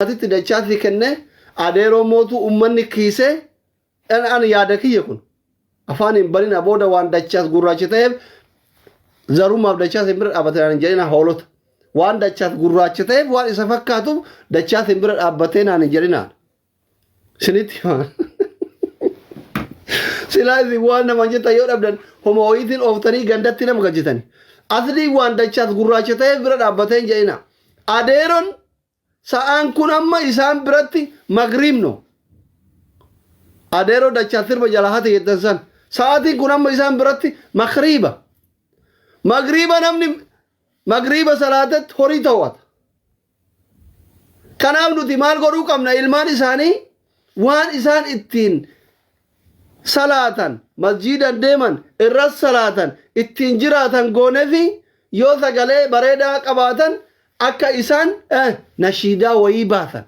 Atitti dachaasii kennee adeeroo mootuu ummanni kiisee ani yaada kiyya kun afaan hin banina. Booda waan dachaas gurraacha ta'eef zarumaaf dachaas hin bira dhaabbatee naan hin jedhina. Hoolota, waan dachaas gurraacha ta'eef, waan isa fakkaatuuf dachaas hin bira dhaabbatee naan hin jedhina. Isinitti hima. Silaa isin waan namaan jettan yoo dhabdan homa wayiitiin ooftanii gandatti nama galchitani. Aslii waan dachaas gurraacha ta'eef bira dhaabbatee hin jedhina. Adeeroon sa'aan kun amma isaan biratti magriibno. Adeeroo dachaa sirba jala hate jettan san. Sa'aatiin kun amma isaan biratti magriiba. Magriiba, namni magriiba salaatatti horii to'ata. Kanaaf nuti maal godhuu qabna? Ilmaan isaanii waan isaan ittiin salaatan, masjiidan deeman, irras salaatan, ittiin jiraatan goonefi yoo sagalee bareedaa qabaatan akka isaan nashiidaa wayii baasan,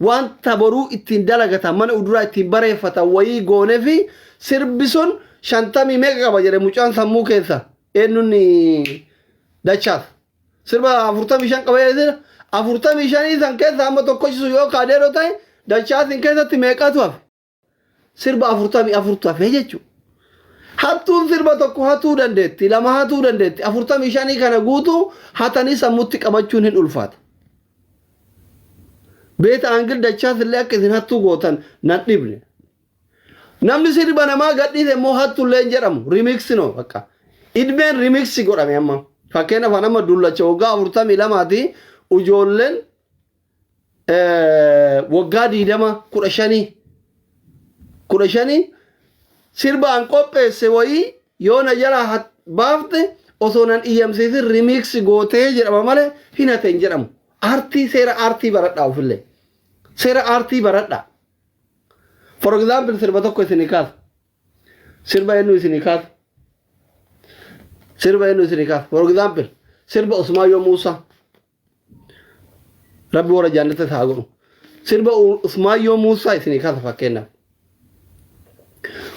wanta boruu ittiin dalagatan, mana uduraa ittiin bareeffatan wayii goonefi. Sirbi sun 50 meeqa qaba jedhe mucaan sammuu keessa eenyuun dachaas sirba 45 qaba jedhe. 45 san keessa amma tokkochisu yoo kaadeeroo ta'e, dachaasin keessatti meeqatu hafe? Sirba 44tu hafe jechuudha. Hattuun sirba tokko hatuu dandeetti, lama hatuu dandeetti, 45 kana guutuu hatanii sammutti qabachuun hin ulfaata. Beeta angil dachaas illee akka isin hattuu gootan nan dhibne. Namni sirba namaa gadhiise immoo hattullee hin jedhamu. Remix no bakka. Idmeen remix godhame amma. Fakkeenyaaf nama dullacha waggaa 42ti, ijoolleen waggaa 20, 15, 15 sirba an qopheesse wayii yoo na jalaa baafte osoo nan iyyamsiisin remix gootee jedhama malee hin hate hin jedhamu. Aartii, seera aartii baradhaa ofillee. Seera aartii baradhaa. For example, sirba tokko isinii kaasa. Sirba eenyu isinii kaasa? Sirba eenyu isinii kaasa? For example, sirba Usmaayyoo Muusaa. Rabbi warra jaannata isaa haa godhu. Sirba Usmaayyoo Muusaa isinii kaasa fakkeenyaaf.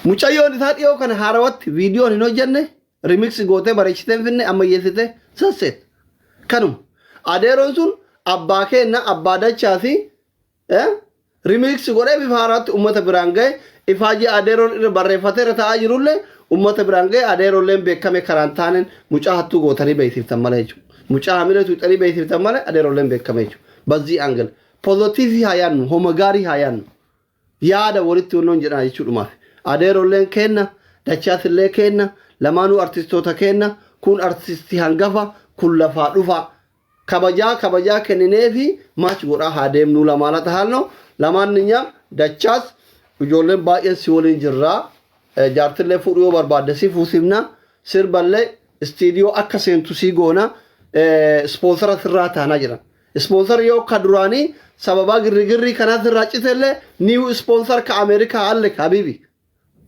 Mucayyoon isaa dhiyoo kana haarawatti viidiyoon hin hojjenne, remix gootee bareechitee hin finne, ammayyeessitee sasseet. Kanuma. Adeeroon sun abbaa keenna, abbaa dachaasi remix godhee bifa haaraatti uummata biraan gahe. Ifaajii adeeroon irra barreeffatee irra taa'aa jirullee uummata biraan gahe. Adeeroolleen beekame. Karaan taaneen mucaa hattuu gootanii beeksiftan malee jechuudha. Mucaa hamilee tuuxanii beeksiftan malee adeeroolleen beekame jechuudha. በዚህ angle positive haa yaadnu, homa gaarii haa yaadnu. Yaada walitti wannoon jedhaa jechuudhumaaf. Adeeroolleen keenna, dachaasillee keenna, lamaanuu artistoota keenna, kun artistii hangafa, kun lafaa dhufa. Kabajaa kabajaa kennineefi match godhaa haa deemnuu lamaanata haalno lamaan ninyaa. Dachaas, ijoolleen baay'een si waliin jirraa. Jaartillee fuudhuu yoo barbaadde si fuusifna, sirballee istiidiyoo akka seentu si goona, sponsor sirraa taanaa jiran. Sponsor yoo ka duraanii sababaa girrigirrii kanaa sirraa citellee, new sponsor ka Ameerikaa alle habibi.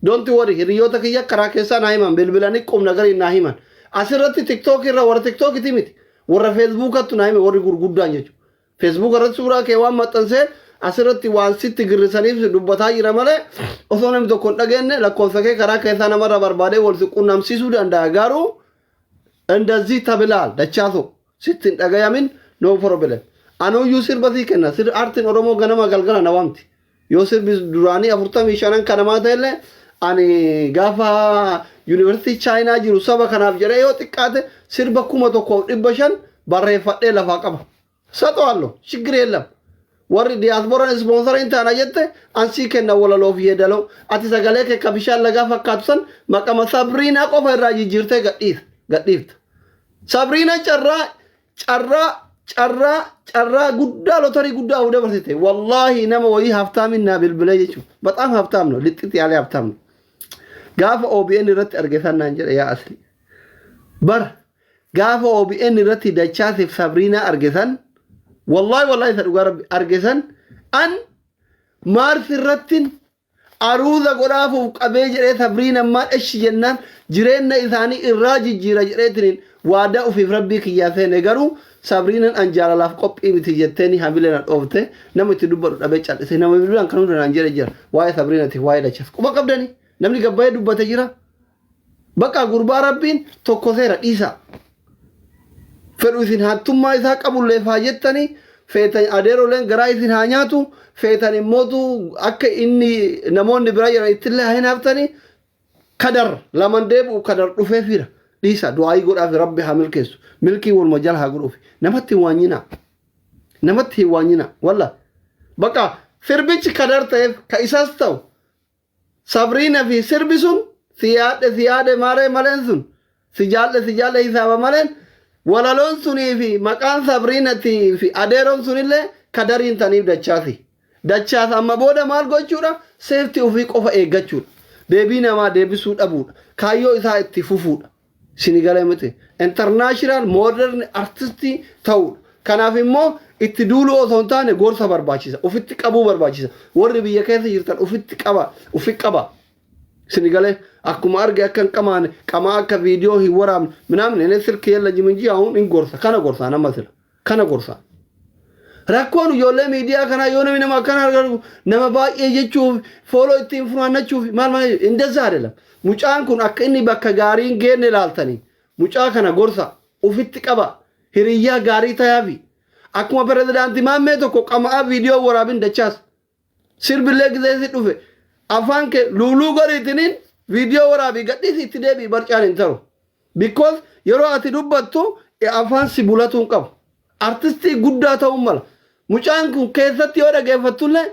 Don't worry, hiriyoota kiyya karaa keessaa naa himan, bilbilanii qubna gariin naa himan. Asirratti TikTok irra warra TikTokiti miti. Warra Facebookattu naa hime, warri gurguddaan jechuudha. Facebook irratti suuraa kee waan maxxansee asirratti waan sitti girrisaniif dubbataa jira malee osoo namni tokko hin dhageenye lakkoofsa kee karaa keessaa namarra barbaadee wal si qunnamsiisuu danda'a. Garuu እንደዚህ ተብላል dachaaso sitti hin dhagayamin, no problem. Anuyyuu sirba sii kenna. Sir aartiin Oromoo ganama galgala na waamti. Yoo sirbi duraanii 45n kanamaa ta'ellee, ani gaafa yuunivarsiitii Chaayinaa jiru saba kanaaf jedhee yoo xiqqaate sirba 1500 barreeffadhee lafaa qaba. ሰጠዋለሁ, ችግር የለም. Warri diyaaspooraan sponsor hin taana jette, ansii kenna walaloof yeedaloo. Ati sagalee kee ka bishaan lagaa fakkaatu san maqama Sabriinaa qofa irraa jijjiirtee gadhiifta. Sabriinaan carraa carraa carraa carraa guddaa, lotarii guddaa of dabarsite. Wallaahi nama wayii haftaamin naa bilbilee jechuudha. በጣም ሀብታም ነው, ልጥጥ ያለ ሀብታም ነው. Gaafa OBN irratti arge sannaan jedhe, yaa asli. Bara gaafa OBN irratti dachaasiif Sabriinaa arge san, wallaahi wallaahi isa dhugaa rabbi arge san, an maarsi irrattin aruuza godhaafuuf qabee jedhee, Sabriina ammaa eshi jennaan jireenya isaanii irraa jijjiira jedheetiniin waadaa ofiif rabbii kiyyaa seene. Garuu Sabriinan an jaalalaaf qophii miti jetteeni hamilee na dhoofte, nama itti dubbadhu dhabee cal'ise. Nama bilbilaan kan hunda naan jedhe jira. Waa'ee Sabriinatiif waa'ee dachaas quba qabdanii namni gabbayee dubbate jira. Bakka gurbaa rabbiin tokko seera dhiisa. Fedhu isin hattummaa isaa qabullee faa jettanii Feetan adeeroleen garaa isin haa nyaatu, feetan immootu akka inni namoonni biraa jiran ittillee haa hinaaftanii. Kadar laman deebi'u, Kadar dhufee fira dhiisa, du'aayii godhaafi, Rabbi haa milkeessu, milkii waluma jala haa godhuufi. Namatti hin waanyinaa, namatti hin waanyinaa. Walla bakka sirbichi Kadar ta'eef ka isaas ta'u Sabriina fi sirbi sun si yaadhe si yaade maaree maleen sun si jaal'e si jaal'e hisaaba maleen walaloon sunii fi maqaan Sabriinatii fi adeeroon sunillee Kadariin taniif Dachaasi. Dachaas amma booda maal gochuudha? Safety ofii qofa eeggachuudha. Deebii namaa deebisuu dhabuudha. Kaayyoo isaa itti fufuudha. Sini galee miti. International modern artistii ta'uudha. Kanaaf immoo itti duuluu osoo hin taane gorsa barbaachisa. Ofitti qabuu barbaachisa. Warri biyya keessa jirtan ofitti qaba. Ofi qaba. Sini galee akkuma arge akka hin qamaane, qamaa akka viidiyoo hin waraabne minaamin inni silkii yella jiminjii haun hin gorsa. Kana gorsaa nama sila. Kana gorsaa. Rakkoon ijoollee miidiyaa kanaa yoo namni nama akkana argatu nama baay'ee jechuuf, follow ittiin funaannachuuf maal maal እንደዛ አይደለም። Mucaan kun akka inni bakka gaarii hin geenne ilaaltanii mucaa kana gorsa, ufitti qaba, hiriyyaa gaarii tayaafi. Akkuma pirezidaantii Maammee tokko qama'aa viidiyoo waraabin, Dachaas sirbillee gisee si dhufe afaan kee luuluu godhiitiniin viidiyoo waraabii gadhiisi, itti deebi'i, barcaan hin taru. Because yeroo ati dubbattu afaan si bulatuu hin qabu. Artistii guddaa ta'uu mala. Mucaan kun keessatti yoo dhageeffattullee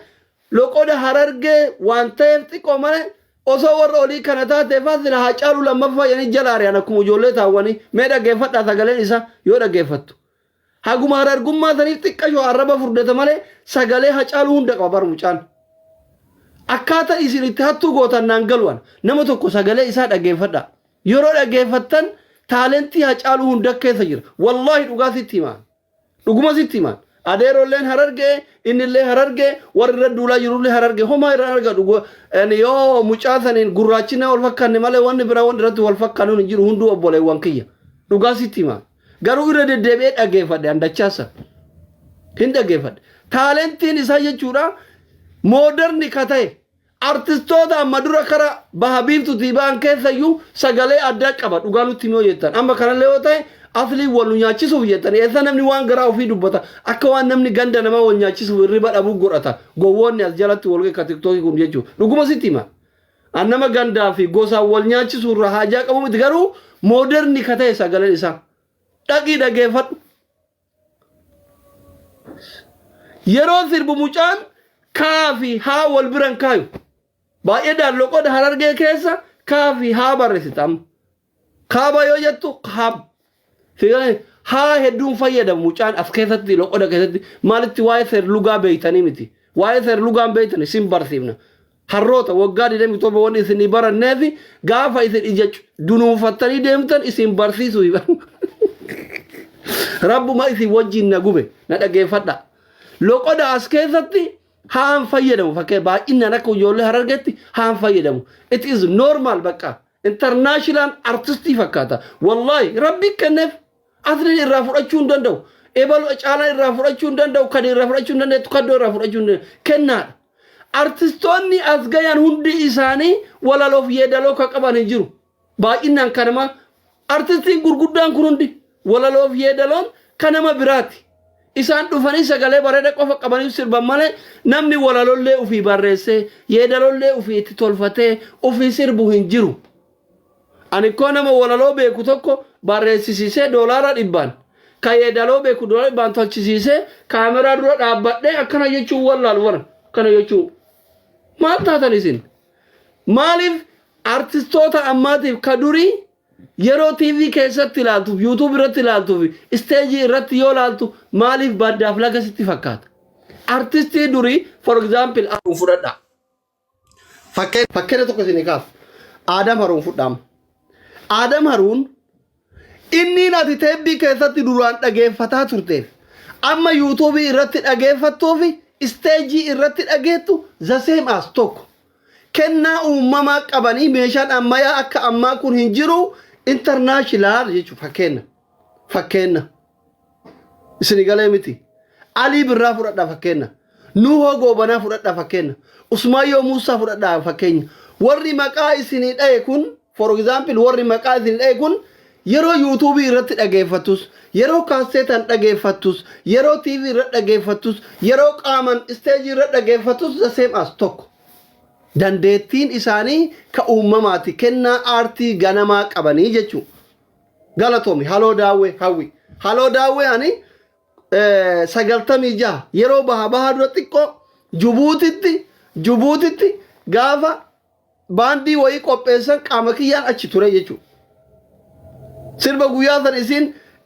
loqoda Harargee waan ta'eef xiqqoo malee osoo warra olii kana taateefaa sila Haacaaluu lammaffaa jedhanii jala ari'an akkuma ijoollee taawwanii. Mee dhageeffadhaa, sagaleen isaa yoo dhageeffattu. Haguma Harargummaa saniif xiqqashoo arraba furdata malee sagalee Hacaaluu hunda qaba bar mucaan. Akkaataa isin itti hattuu gootan naan galu'an. Nama tokko sagalee isaa dhageeffadhaa. Yeroo dhageeffattan talentii Hacaaluu hunda keessa jira. Wallaahi dhugaa sitti himaan. Dhuguma sitti himaan. Adeerolleen Harargee, innillee Harargee, warri irra duulaa jirullee Harargee. Homaa irraan argatu. Yoo mucaa saniin gurraachina wal fakkaanne malee wanni biraa wanni irratti wal fakkaannuun hin jiru, hunduu obboleewwan kiyya. Dhugaa sitti himaan. Garuu irra deddeebi'ee dhageeffadhe andachaasa. Hin dhageeffadhe. Talentiin isaa jechuudha modern ka ta'e artistoota amma dura kara baha biiftutii ba'an keessayyuu sagalee addaa qaba, dhugaa nutti himuu jettan. Amma kanallee yoo ta'e aslii wal nu nyaachisuuf jettan, eessa namni waan garaa ofii dubbata, akka waan namni ganda namaa wal nyaachisuuf hirriba dhabuu godhata gowwoonni as jalatti wal ka TikTokii kun jechuudha. Dhuguma sitti hima. An nama gandaa fi gosaan wal nyaachisuu irraa haajaa qabu miti, garuu modern ka ta'e sagaleen isaa. Dhaqii dhageeffadhu. Yeroo sirbu mucaan kaa fi haa wal biran kaayu. Baay'eedhaan loqoda Harargee keessa kaa fi haa barreessita amma. Kaaba yoo jettu kaab. Haa hedduun fayyadamu mucaan as keessatti, loqoda keessatti. Maalitti waa'ee seerlugaa beeytanii miti. Waa'ee seerlugaan beeytani sin barsiifna. Harroota waggaa 27 wanni isinii baranneefi gaafa isin ija dunuunfattanii deemtan isin barsiisuu. Rabbuma isin wajjin na gube, na dhageeffadha. Loqoda as keessatti haan fayyadamu, fakkee baay'inaan akka ijoollee Harargeetti haan fayyadamu. It is normal, bakka. International artistii fakkaata. Wallahi Rabbi kenneef, asliin irraa fudhachuu hin danda'u. Ebalu caalaan irraa fudhachuu hin danda'u. Kadi irraa fudhachuu hin dandeettu. Kaddoo irraa fudhachuu hin danda'u. Kennaadha. Artistoonni as gayan hundi isaanii walaloof yeedaloo ka qaban hin jiru. Baay'inaan kanama artistiin gurguddaan kun hundi walaloof yeedaloon kan nama biraati. Isaan dhufanii sagalee bareeda qofa qabanii sirban malee namni walalollee ofii barreessee yeedalollee ofii itti tolfatee ofii sirbu hin jiru. Ani koo nama walaloo beeku tokko barreessisiisee $100n, kan yeedaloo beeku $100n tolchisiisee kaameraa dura dhaabbadhee akkana jechuun wallaalu bara akkana jechuu maal taatan isin? Maaliif artistoota ammaatiif ka durii yeroo TV keessatti ilaaltuuf, YouTube irratti ilaaltuuf, isteejii irratti yoo ilaaltu maaliif baddaaf laga sitti fakkaata? Artistii durii, for example, Haruun fudhadha. Fakkeenya tokko isinii kaasu. Aadam Haruun fudhaama. Aadam Haruun inni ati teebbii keessatti duraan dhageeffataa turteef amma YouTubeii irratti dhageeffattuu fi isteejii irratti dhageettu the same as tokko. Kennaa uumamaa qabanii meeshaan ammayyaa akka ammaa kun hin jiru, international jechuudha fakkeenya. Fakkeenya. Isin galee miti. Alii Birraa fudhadhaa fakkeenya. Nuhoo Goobanaa fudhadhaa fakkeenya. Usmaayyoo Muusaa fudhadhaa fakkeenya. Warri maqaa isinii dhaye kun, for example, warri maqaa isinii dhaye kun Yeroo YouTube irratti dhageeffattus, yeroo kaasseetaan dhageeffattus, yeroo TV irratti dhageeffattus, yeroo qaaman stage irratti dhageeffattus, the same as tokko. Dandeettiin isaanii ka uumamaati, kennaa aartii ganamaa qabanii jechuudha. Galatoomi. Haloo Daawwee hawwi. Haloo Daawwee ani 96 yeroo baha baha dura xiqqoo Jubuutitti gaafa baandii wayii qopheessan qaama kiyyaan achi ture jechuudha. Sirba guyyaa san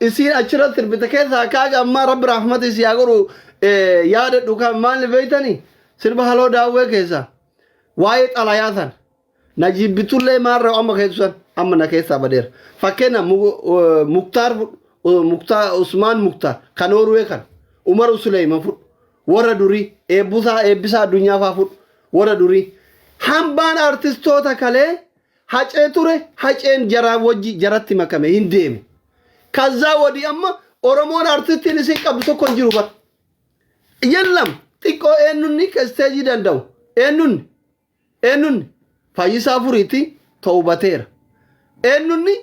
isiin achirra sirbite keessaa kaaga ammaa Rabbi rahmata isii haa godhu yaadadhu kan maal beeytanii sirba Haloo Daawwee keessaa waa'ee xalayaa san na jibbitullee maarra amma keessu san amma na keessaa badeera. Fakkeenya Muktaar Muktaar Usmaan Muktaar kan Noorwee kan Umar Suleyman fudhu, warra durii Eebbusaa Eebbisaa Addunyaa faa fudhu, warra durii hambaan artistoota kalee Hacee ture, Haceen jaraa wajji jaratti makame hin deeme. Kazzaa wadii amma Oromoon artistiin isin qabdu tokko hin jiru bara. Yellam xiqqoo eenyunni ka stage danda'u eenyunni Fayyisaa Furiitti ta'ubateera. Eenyunni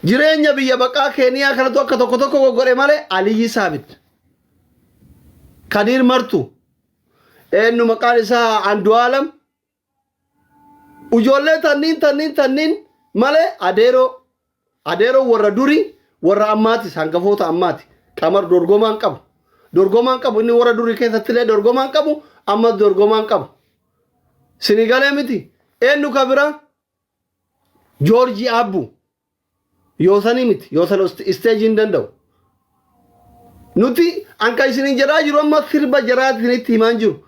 jireenya biyya baqaa Keeniyaa kanatu akka tokko tokko goggodhe malee Aliyyi Saabit. Kadiir Martu, eenyu maqaan isaa, Andu'aalam, ijoollee tanniin malee Adeeroo warra durii, warra ammaatis hangafoota ammaati. Qamar dorgomaan qabu. Dorgomaan qabu inni warra durii keessatti illee dorgomaan qabu, ammas dorgomaan qabu. Sinigalee miti. Eenyu ka biraa? Joorjii Abbuu. Yoosanii miti. Yoosan stage hin danda'u. Nuti anka isinin jedhaa jiru amma sirba jaraati isinitti himaan jiru.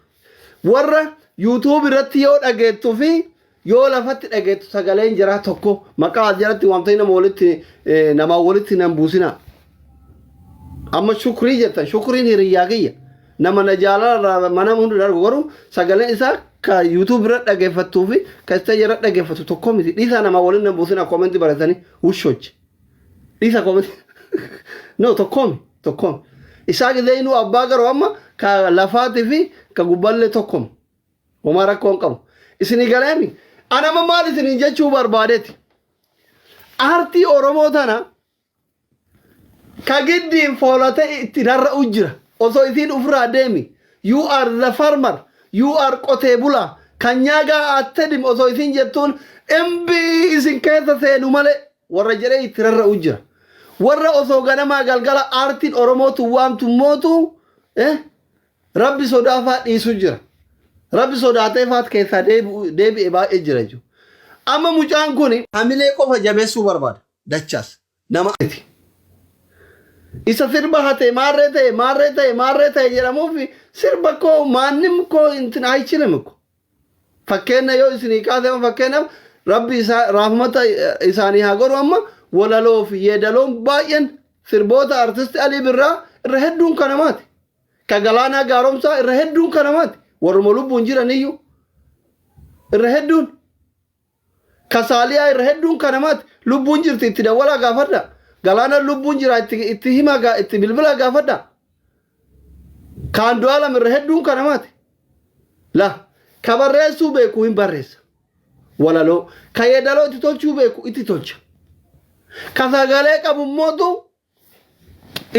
Warra YouTube irratti yoo dhageettuu fi yoo lafatti dhageettu sagaleen jaraa tokko. Maqaa as jalatti waamtanii nama walitti nan buusinaa. Amma Shukrii jettan, Shukriin hiriyyaa kiyya. Nama na jaalala mana hundi darbu garuu sagaleen isaa ka YouTube irra dhageeffattuu fi ka stage irra dhageeffattu tokko miti. Dhiisaa, nama waliin nan buusinaa comment barreessanii wushochi. Dhiisa comment. No, tokkoomi, tokkoomi. Isaa gizee inuu abbaa garuu amma ka lafaatii fi ka gubballee tokkomi. Homaa rakkoo hin qabu. Isinii galeemi. Anama maal isiniin jechuu barbaadeeti? Aartii Oromoo tana ka giddiin foolate itti rarra'u jira. Osoo isiin ofirraa deemi. You are the farmer. You are qotee bulaa. Kan nyaagaa attedim osoo isiin jettuun embii isin keessa seenu malee warra jedhee itti rarra'u jira. Warra osoo ganamaa galgala aartiin Oromootu waamtu mootu Rabbi sodaafaa dhiisu jira. Rabbi sodaatee faat keessaa deebi'e baay'ee jira jechuudha. Amma mucaan kun hamilee qofa jabeessuu barbaada. Dachaas nama miti. Isa sirba hatee maarree ta'e maarree ta'e maarree ta'e jedhamuuf sirba koo maannim koo intin አይችልም እኮ. Fakkeenya yoo isinii kaase, fakkeenyaaf, Rabbi isaa raafmata isaanii haa godhu, amma walaloo fi yeedaloon baay'een sirboota artisti Alii Birraa irra hedduun kanamaati. Ka Galaanaa Gaaromsaa irra hedduun kanamaati. Warruma lubbuun jiraniyyuu irra hedduun. Ka Saaliyaa irra hedduun kanamaati. Lubbuun jirti, itti dawwalaa gaafadha. Galaanaan lubbuun jira, itti himaa, itti bilbilaa gaafadha. Ka Andu'aalam irra hedduun kanamaati. La ka barreessuu beeku hin barreessa. Walaloo ka yeedaloo itti tolchuu beeku itti tolcha. Ka sagalee qabu immootu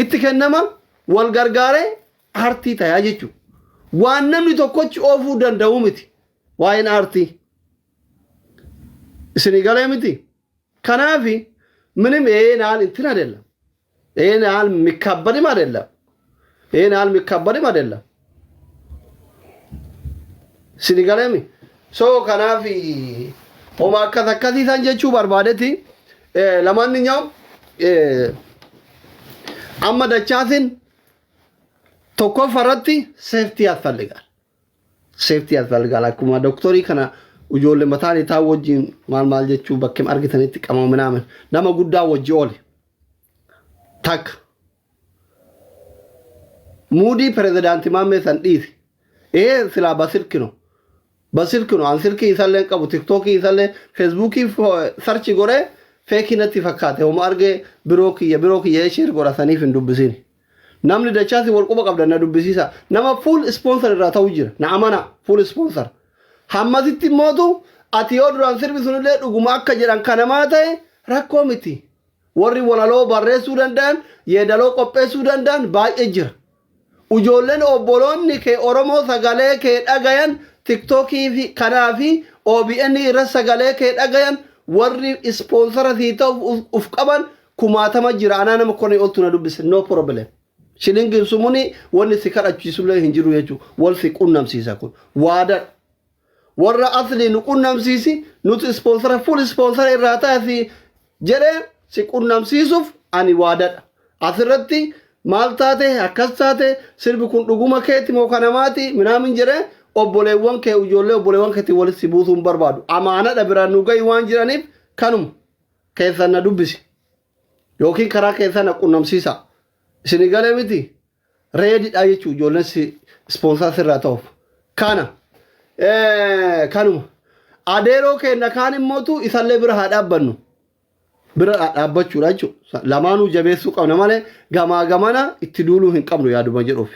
itti kennama, wal gargaaree aartii tayaa jechuudha. Waan namni tokkochi oofuu danda'u miti waa'een aartii. Isinii galee miti. Kanaafi ምንም ይሄን ያህል እንትን አይደለም። ይሄን ያህል የሚካበድም አይደለም። ይሄን ያህል የሚካበድም አይደለም። Isinii galeemi. So kanaaf homa akkas akkasii san jechuu barbaadetti. ለማንኛውም amma Dachaasin tokkoffaa irratti safety ያስፈልጋል። Safety ያስፈልጋል. Akkuma doktorii kana ijoollee mataan isaa wajjin maal maal jechuu bakkee argitanitti qama ምናምን nama guddaa wajji oole. Takka. Muudii pirezidaantii Maammee san dhiisi. Ee, silaa በስልክ ነው. በስልክ ነው. An silkii isallee qabu, TikTokii isallee, Facebookii search godhee fake natti fakkaate. Homa argee biroo kiyya share godhataniif hin dubbisiin. Namni Dachaasi wal quba qabda na dubbisiisa. Nama full sponsor irraa ta'uu jira. Na amana, full sponsor. Hammasitti immootu Ati yoo duraan sirbi sunillee dhuguma akka jedhan kanamaa ta'e, rakkoo miti. Warri walaloo barreessuu danda'an, yeedaloo qopheessuu danda'an baay'ee jira. Ijoolleen obboloonni kee Oromoo sagalee kee dhagayan, TikTokii fi kanaa fi OBN irra sagalee kee dhagayan, warri sponsor sii ta'uuf uf qaban kumaatama jira. Anaa nama 10 oltu na dubbise, no problem. Shilingin sumuni wanni si kadhachiisullee hin jiru jechuudha. Wal si qunnamsiisa, kun waadadha. Warra asli nu qunnamsiisi, nuti sponsor, full sponsor irraa taasi jedhee si qunnamsiisuuf ani waadadha. Asirratti maal taate, akkas taate, sirbi kun dhuguma keeti moo kanamaati minaamin jedhee obboleewwan kee, ijoollee obboleewwan keetii walitti si buusuu hin barbaadu. Amaanadha biraan nu gahi waan jiraniif, kanuma keessan na dubbisi yookiin karaa keessan na qunnamsiisa. Isin galee miti, ready dha jechuun ijoolleen si sponsor sirraa ta'uuf. Kana kanuma. Adeeroo keenya kaan immootu isallee bira haa dhaabbannu. Bira dhaabbachuudha jechuudha. Lamaanuu jabeessuu qabna malee gamaa gamana itti duuluu hin qabnu yaaduma jedhuuf.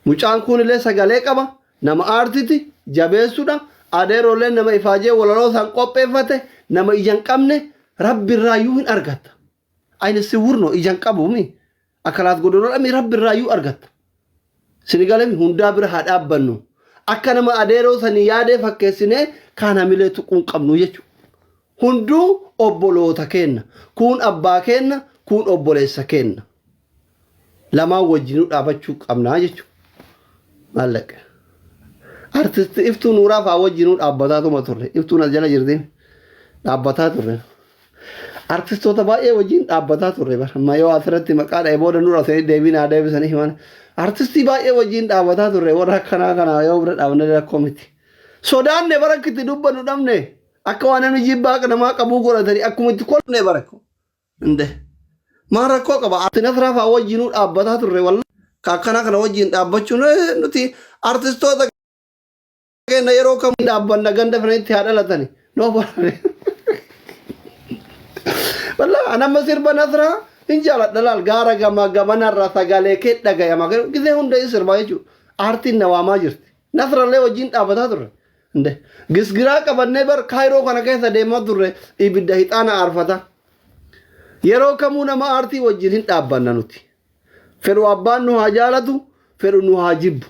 Mucaan kunillee sagalee qaba. Nama aartiti jabeessuudha. Adeeroollee nama ifaajee walaloo isaan qopheeffate, nama ija hin qabne rabbirraayyuu hin argatta. Ayni siwurno ija hin qabuumi. Akkalaas godoroodhami rabbirraayyuu argatta. Sinigalemi hundaa bira haa dhaabbannu. Akka nama adeeroo sanii yaadee fakkeessinee kaan hamilee tuquu hin qabnu jechuudha. Hunduu obboloota keenna. Kuun abbaa keenna, kuun obboleessa keenna. Lamaan wajjinuu dhaabachuu qabnaa jechuudha. Maallaqa. Artisti Iftuu Nuuraa fa'aa wajjinuu dhaabbataatuma turre. Iftuun as jala jirti. Dhaabbataa turre. Artistoota baay'ee wajjin dhaabbataa turre bara. Amma yoo asirratti maqaa dha'e booda nurra sanii deebii naa deebisanii himan. Artistii baay'ee wajjin dhaabbataa turre, warra akkanaa kana yoo bira dhaabne rakkoo miti. Sodaanne bara akka itti dubbannu dhabne, akka waan namni jibbaa namaa qabuu godhatanii akkuma itti kolfne bara. Inde. Maal rakkoo qaba? Arti Nasraa fa'aa wajjinuu dhaabbataa turre, wallaahi. Ka akkanaa kana wajjin dhaabbachuun nuti artistoota keenya yeroo kam dhaabbanna, ganda firanitti haa dhalatani. No problem. Wallaahi an amma sirba Nasraa hin jaaladha, laal, gaara gama gamanarra sagalee kee dhagayama. Gisee hunda hin sirbaa jechuudha. Aartiin na waamaa jirti. Nasrallee wajjin dhaabbataa turre. Inde. Gisgiraa qabannee bar Kaayiroo kana keessa deemaa turre, ibidda hixaana aarfata. Yeroo kamuu nama aartii wajjin hin dhaabbanna nuti. Fedhu abbaan nu haa jaalatu, fedhu nu haa jibbu.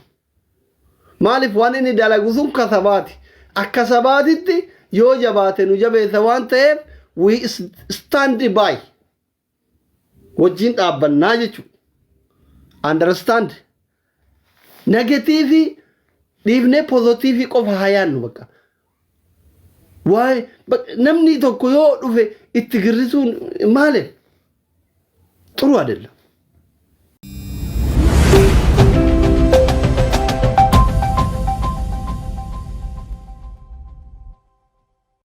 Maaliif, waan inni dalagu sun kasabaati. Akka sabaatitti yoo jabaate nu jabeessa waan ta'eef, we stand by. Wajjin dhaabbannaa jechuudha. Understand? Negative dhiifnee positive qofa haa yaadnu bakka. Waa'ee namni tokko yoo dhufe itti girrisuun maaliif? Xuru አይደለም.